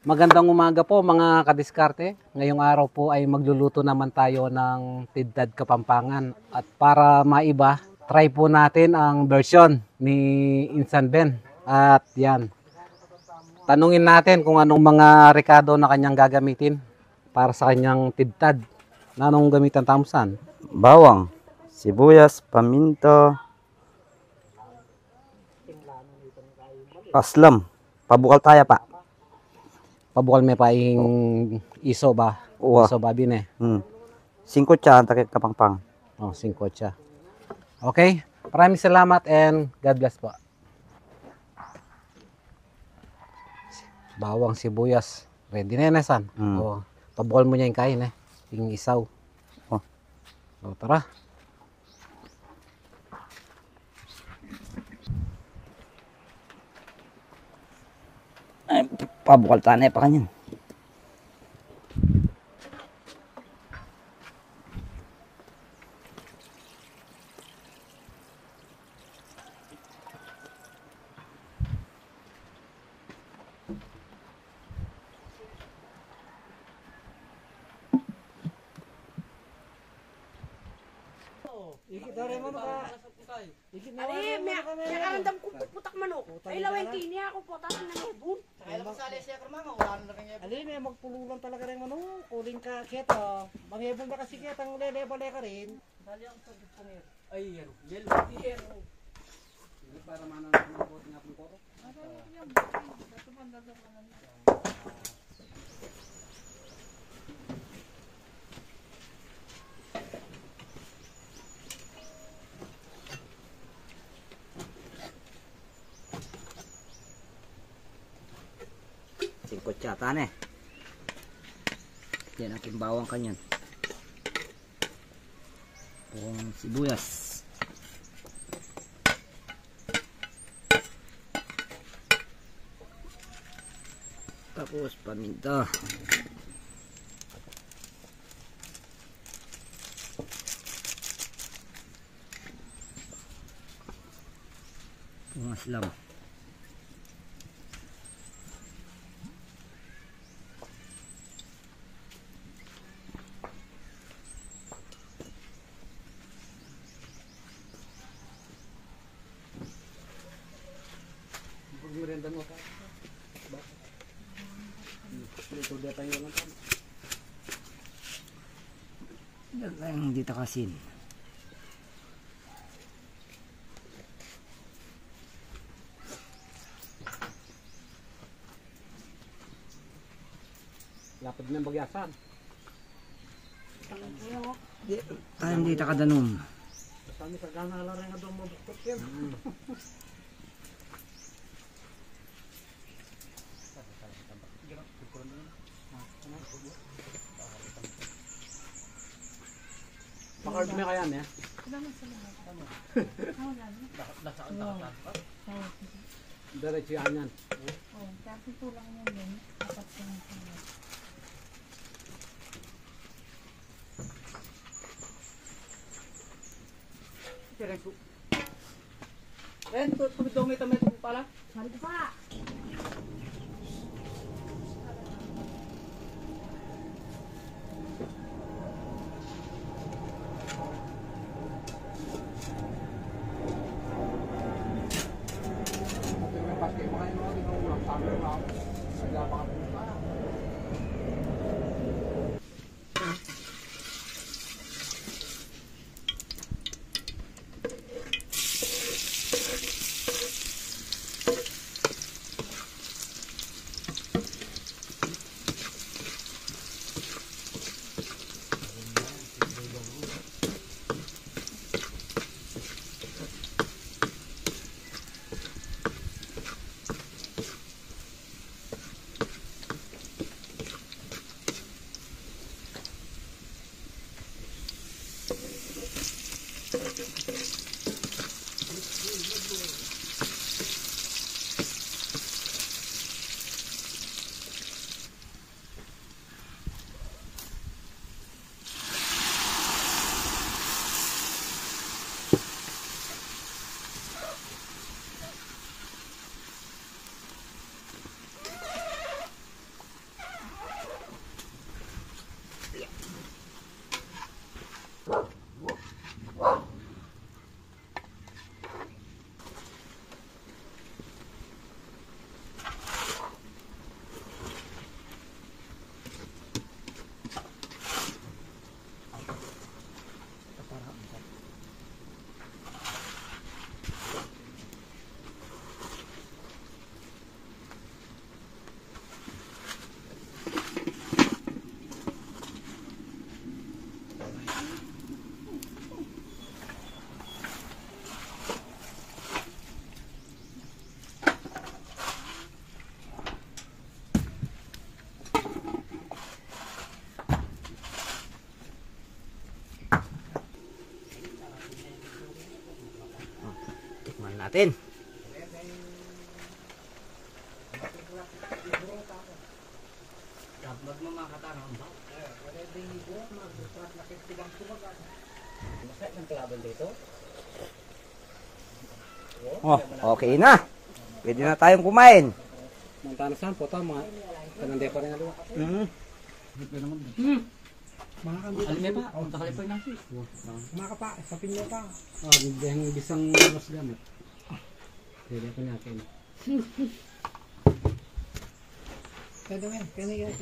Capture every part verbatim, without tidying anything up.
Magandang umaga po, mga kadiskarte. Ngayong araw po ay magluluto naman tayo ng tidtad Kapampangan. At para maiba, try po natin ang version ni Insan Ben. At yan, tanungin natin kung anong mga rekado na kanyang gagamitin para sa kanyang tidtad. Nanong gamitan tamu, San? Bawang, sibuyas, paminta, aslam. Pabukal taya pa. Pabukal me pa ing iso ba? Uwa. Iso ba bine? Hmm. Singkutsa, antak Kapampangan. Oh, singkutsa. Okay. Maraming salamat and God bless po. Bawang, sibuyas. Ready na yan, eh, San? Hmm. Oh, pabukal mu ne ing kain, eh. Ing isaw. Oh. Oh, tara. Ay, pabukal tane pa kanyan. Ikit na rin mo ka. Ikit na rin mo ka. Miyakaramdam ku putak manuk. Ay, lawen kini aku putak na mebun. Ay, lawen sali siya karma, wala na rin mebun. Ali, me magpululan talaga rin manuk. Kuling ka, keto. Mangibun na kasi ketang lele, bale ka rin. Dali ang pagpungir. Ay, yan. Yelo. Yelo. Hindi para manang ang buhat nga pang koro. Singkutsa tane. Yan ang bawang kanyan. Pung sibuyas. Tapos paminta. Pung aslam. Magmerienda mo ka. Luto dia tayo ng ano. Yan lang dito kasin. Lapad na yung bagyasan. Di, ay, hindi takadanum. Basta may kagana la rin nga doon mabuktot yan. Pakard na kaya niya? Salamat, salamat. Ano? Ano yan? Nasa ang takas pa? Oo. Diretso yan yan. Oo, kasi kulang yan din. Apat pa lang sila. Diretso. Ren, tu-, tubig daw may tamay pala. Mari ka pa. Natin. Oh, okay na. Pwede na tayong kumain. Mantana san, puta, mga kanande pa rin na luwa. Mm. Hmm. Mga kan-, alam niya pa, ang takal pa yung nasi. Mga kapa, sapin niya pa. Oh, hindi ang bisang mas gamit. Pwede ko natin. Pwede mo yan, pwede mo yan.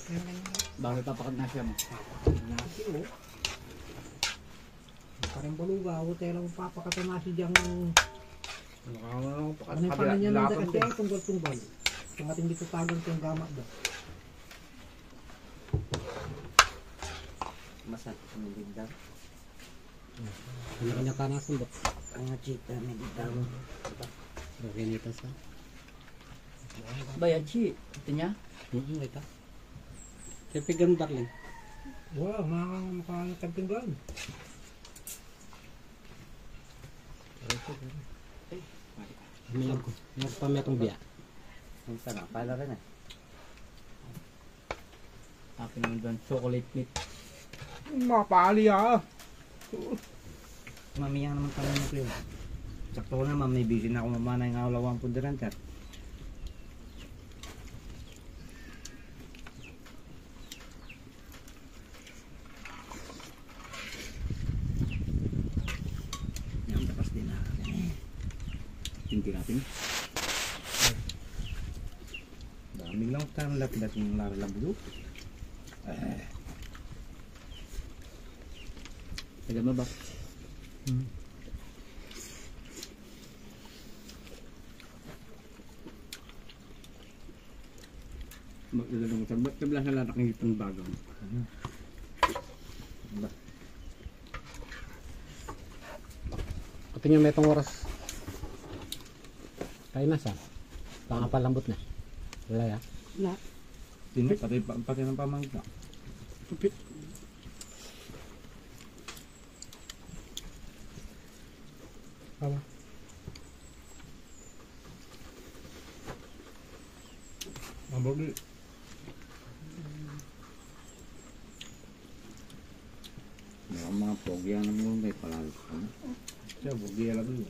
Pwede mo yan. Bakit papakat na siya mo? Nasi, oh. Parang baluga, o, tela mo papakatan na si Jang. Ano ka naman ako, pakat-, ano yung kabila, pangalan niya nung bilatang kasi, din. Tunggal-tunggal. Tumating dito tagang kung gamat ba? Masarap ang bigdang. Kanya-kanya ka na sundok. Ang chika, may bigdang. Okay, nito sa. Bayad si, ito niya? Mm, ito. Kaya pigang darling. Wow, mga makakagpinggan. Ay, mali ka. Mayroon ko. Mayroon pa, mayroong biya. Ang sarap pala rin eh. Akin naman doon, chocolate milk. Mapali ah. Mamiya naman kami ng play. Sakto ko naman, may busy na ako mamanay nga wala akong pundiran, sir. Yan, tapas din na. Tingin natin. Daming lang tayo ng lahat-lahat ng laralambulo. Eh. Tagal mo ba? Hmm. Magdala ng utang. Ba't kabila sa lahat ng itong bagang? Ano? Ba? Pati nyo may itong oras. Kaya na sa. Pangapalambot na. Wala ya. Na. Sino? Pati, pa-, pati ng pamangga. Tupit. Apa? Mabagi. Mga, mga pogi ang naman may palalit ka na. Siya, pogi ang labi.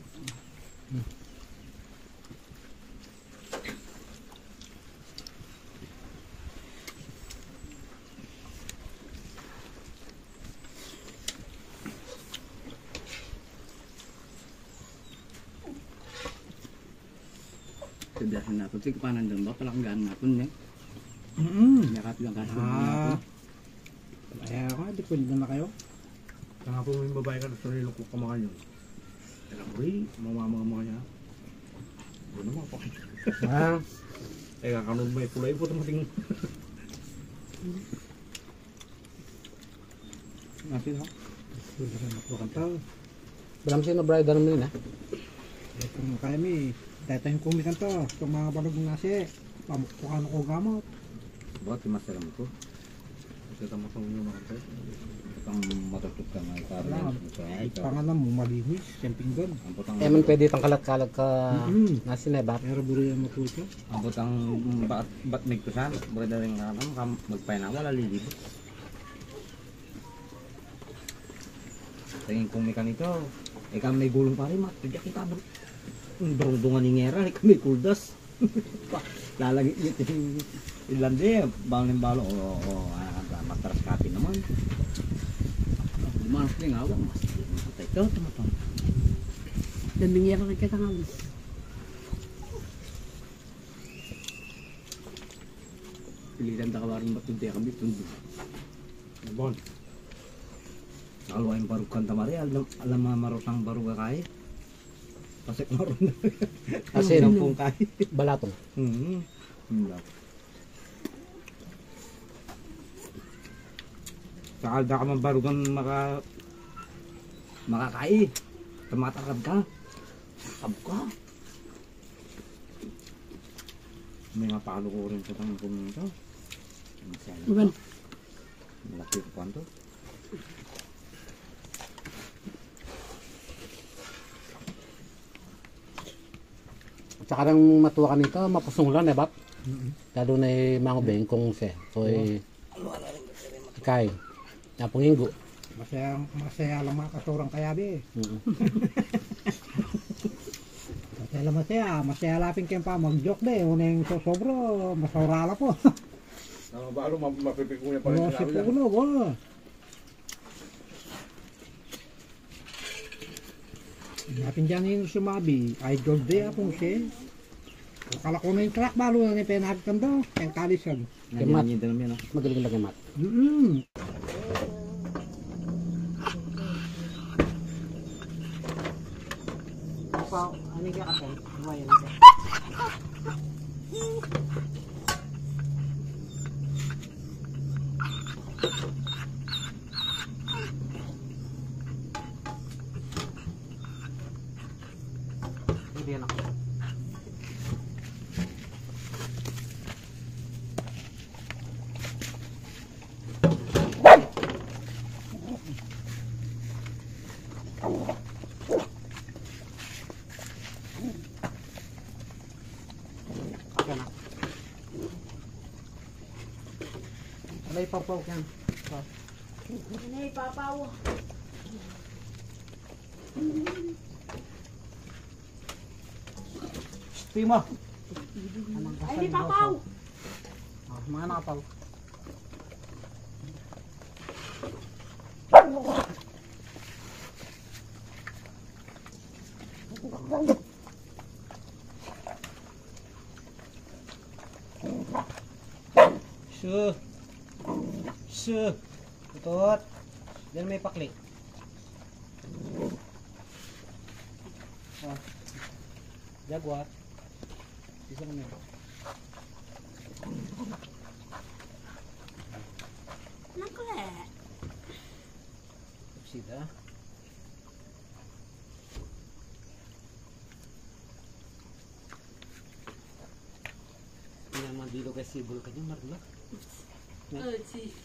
Kebiasaan na pun, sige, panandang ba, palakgan na pun, eh. Mm. Yakat lang kasi na pun. Ay, ako, depende na kayo. Kaya po, may babae ka na sarili ko kamakan yun. Kaya ko, eh, mamamang mga niya. Ano naman, pakita. Ah. Eh, kakanod may pula, eh, puta mating. Nasi, no? Bukan tau. Balam sino, Brian, dalam ini, na? Kung kaya mi, datang kung mikan to, itong mga balog ng nasi, pamukpukan ko gamot. Bakit masalam ko? Kasi tama sa inyo, mga kapatid. Itong matutup ka nga, ikaw rin, ikaw. Pangalan mo, malinis, siyang pinggan. Ang putang. Eh, man pwede pang kalat-kalat ka, mm-mm, nasi na, bat? Pero buri ang matutup. Ang putang, bat, bat migtusan, buri na rin nga, ano, kam-, magpainawal, alilibot. Tingin kong mekaniko, eh, kami may gulong pare, mat-, tudya kita, bro. Ang barong dungan ni ngera, eh, kami kuldas. Lalagit niya, ting-, ilande, bang ning balo, o, o, ah, matras kapi naman. Lumanos din nga, wang mas, matay ka, tumatang. Daming ngera na kita nga, bro. Pilitan da kawarin matundi kami, tundi. Bon. Lalu ay barug kan tamari, alam, alam marutang barug a kai. Pasek marun. Asin. Nampung kai. Balatong. Hmm. Hmm. Sa alda ka man barugan maka-, makakai. Tumatakad ka. Takab ka. May nga palo ko rin sa tangkong nito. Iban. Malaki ko pa ito. Saka nang matua kanita, mapusung la, ne, Bap? Mm-mm. Lalu ne mangubeng kung se. So, eh, ikay. Napunginggu. Masaya, masaya la makasurang kaya di. Mm-mm. Masaya la, masaya. Masaya la pin keng pamag-joke de. Uneng sosobra, masaura la pu. Ang balu, ma-, mapipikunya pa rin. Wala, sinabi si niya. Puno, wala. Napin dinan ing sumabi, idol de, apung se. Akala ku ne ing truck, balu na ne penagkan do, ing kalisan. Nandiyan, kemat. Nandiyan dalam yan, oh. Magaling na kemat. Mm-mm. Apa, ano yung kakasal? Buhay na siya. Hindi yan ako. Ayan na. Wala ipapaw yan. So. Wala ipapaw. Pima. Ay, may papaw. Oh, mga napaw. Su. Su. Tutut. Diyan may pakli. Oh. Jaguar. Bisa kami. Nakle. Sida. Ini madilu kasi bulkan yung marla. Oh, si.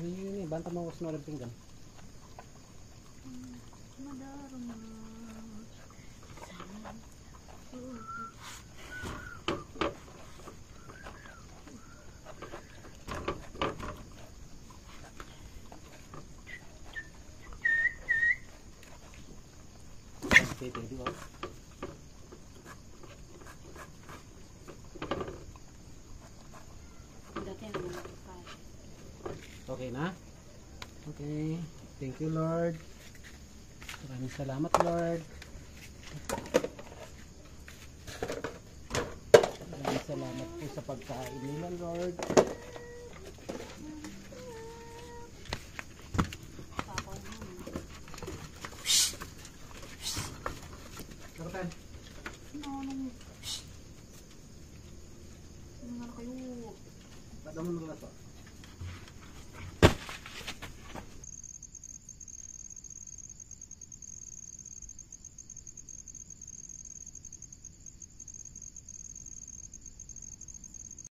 Ini, ini, banta mo, usno rin pinggan. Madarma. Okay na? Okay. Thank you, Lord. Maraming salamat, Lord. Maraming salamat po sa pagkain nila, Lord.